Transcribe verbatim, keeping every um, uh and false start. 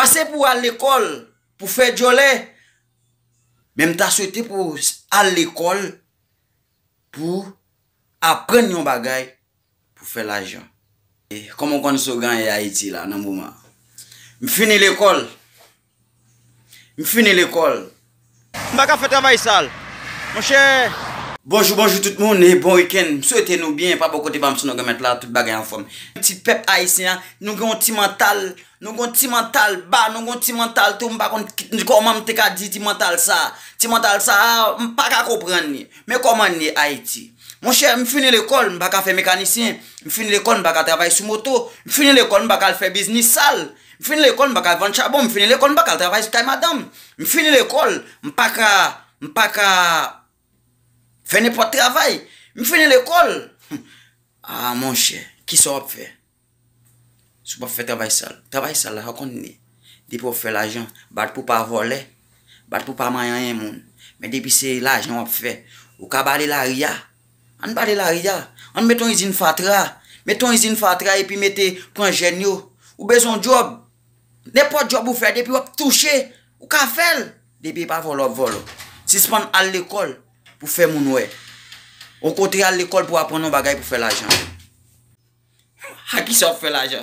Se pou w al lekòl pou fè djòlè, men m ta swete pou w al lekòl pou aprann yon bagay pou fè lajan. E kòman w konn slogan e Ayiti la nan moman? M fini lekòl. M fini lekòl. M pa ka fè travay sal. Monchè. Bonjou, bonjou tout moun e bon wikenn. M swete nou byen, pa bò kote pa m sou nou granmèt la, tout bagay anfòm. Ti pèp ayisyen an, nou gen yon ti mantal, nou gen yon ti mantal ba, nou gen yon ti mantal tou, m pa konn ki- kòman m te ka di ti mantal sa. Ti mantal sa, m pa ka konprann li. Men kòman n ye Ayiti? Monchè, m fini lekòl, m pa ka fè mekanisyen. M fini lekòl, m pa ka travay sou moto. M fini lekòl, m pa ka al fè biznis sal. M fini lekòl, m pa ka al vann chabon. M fini lekòl, m pa ka al travay kay madanm. M fini lekòl, m pa ka, m pa ka fè nenpòt travay. M fini lekòl. Ah, monchè, kisa w ap fè? Si w p ap fè travay sal. Travay sal la, sa w konn li. Depi w ap fè lajan, bat pou w pa vòlè, bat pou w pa manyen anyen moun. Men depi se lajan w ap fè, ou ka bale lari a. Ann bale lari a. Ann met yon izin fatra. Met yon izin fatra epi mete, pran jèn yo. Ou bezwen yon djòb. Nenpòt djòb ou fè, depi w ap touche, ou ka fè l. Depi e pa vòlò w ap vòlò. Sispann al lekòl pou fè moun wè. Okontrè, al lekòl pou aprann yon bagay pou fè lajan. A kisa w ap fè lajan?